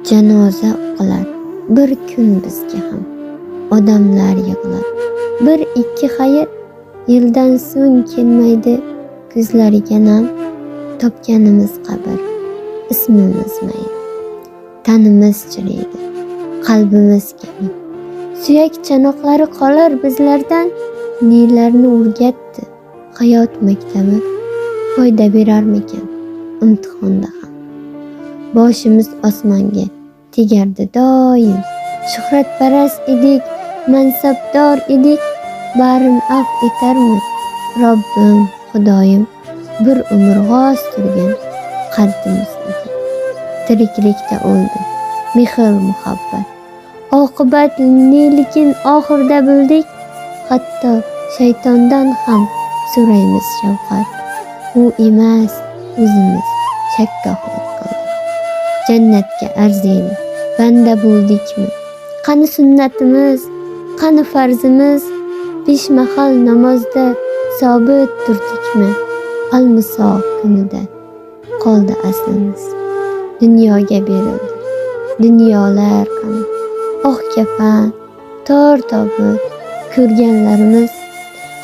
Janoza o'qilar bir kun bizga ham. Odamlar yig'lar. Bir ikki xayr yildan so'ng kelmaydi ko'zlariga nam. Topganimiz qabr, ismimiz mayit. Tanimiz chiriydi, qalbimiz kemik. Suyak chanoqlari qolar bizlardan. Nelarni o'rgatdi hayot maktabi, foyda berarmikan imtihonda ham. Boshimiz osmonga tegardi doim. Shuhratparast edik, mansabdor edik. Barin afv etarmi Robbim, Xudoyim, bir umr g'oz turgan qaddimiz edik. Tiriklikda o'ldi mehr muhabbat. Oqibat nelikin oxirda bildik. Hatto shaytondan ham so'raymiz shafqat. U emas, o'zimiz shakkohlik qildik. Jannatga arziyli banda bo'ldikmi? Qani sunnatimiz, qani farzimiz? Besh mahal namozda sobit turdikmi? Almisoq kunida qoldi aslimiz. Dunyoga berildi. Dunyolar qani? Oq kafan, tor tobut ko'rganlarimiz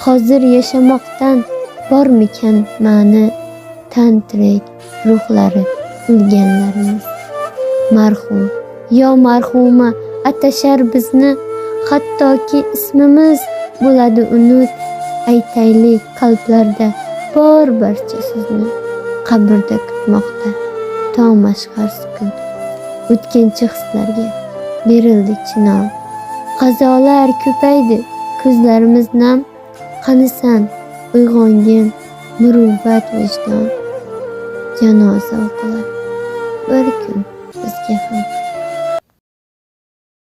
hozir yashamoqdan bormikan ma'ni? Tan tirik, ruhlari o'lganlarimiz. Marhum yo marhuma atashar bizni, hattoki ismimiz bo'ladi unut. Aytaylik qalblarda bor barcha so'zni. Qabrda kutmoqda to mashhar sukut. O'tkinchi hislarga berildik chinor. Qazolar ko'paydi, ko'zlarimiz nam. Qanisan, uyg'ongin, muruvvat vijdon. Janoza o'qilar bir kun bizga ham.